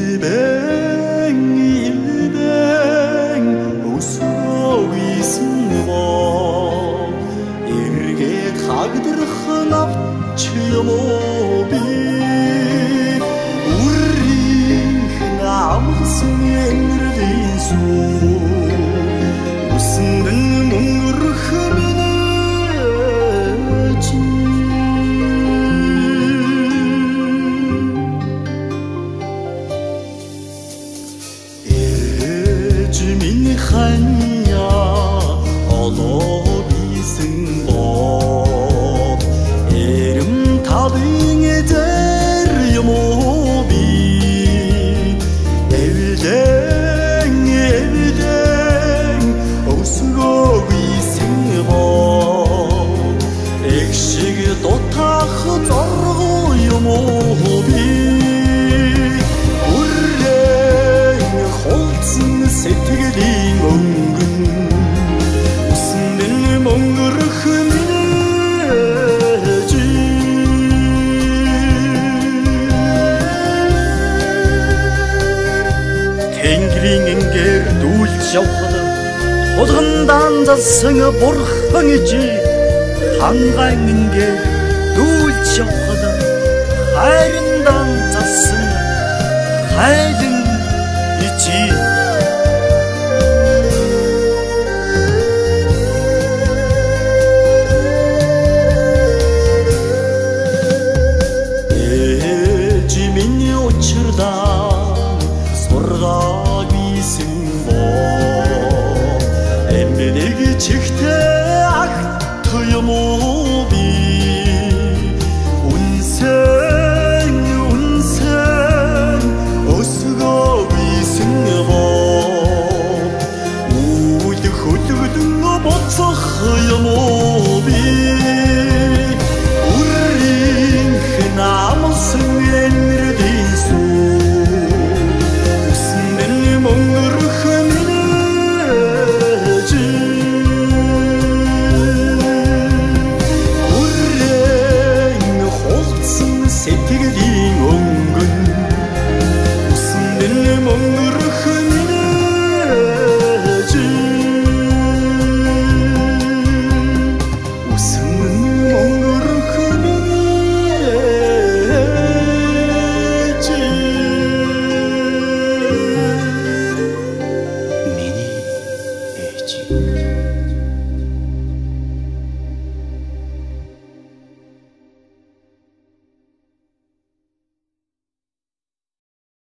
Илбэн илбэн өсгөөгүй бол эргээд хагдрах навч юм уу би үрийнх нь амлсан энэрлийн сүү үсэндэн мөнгөрөх минь минь ханья олоо бисэн бод эрэм талын дээр юм уу би эвлэн эвлэн өсгөөгүй бод эг шиг дутах зоргоо юм уу би үррээн хулцсан сэтгэлийн өнгөн үсэндэн мөнгөрөх минь Тэнгэрийн энгээр дүүлж явхад тулгандаан залсан бурхан ижи хангаан энгээр дүүлж явхад хайрандаан залсан хайлан ижи. Ээж миний учирдан сургаагүй боо эмнэлэг чихтэй агт юм уу би үнсэн үнсэн өсгөөгүй боо үйл хөлгөлөн буцах юм уу би үрийнх нь амлсан энэрлийн сүү үсэндэн мөнгөрөх минь үррээн хулцсан сэтгэлийн өнгөн үсэндэн мөнгөрөх минь үсэндэн мөнгөрөх минь Миний ээж.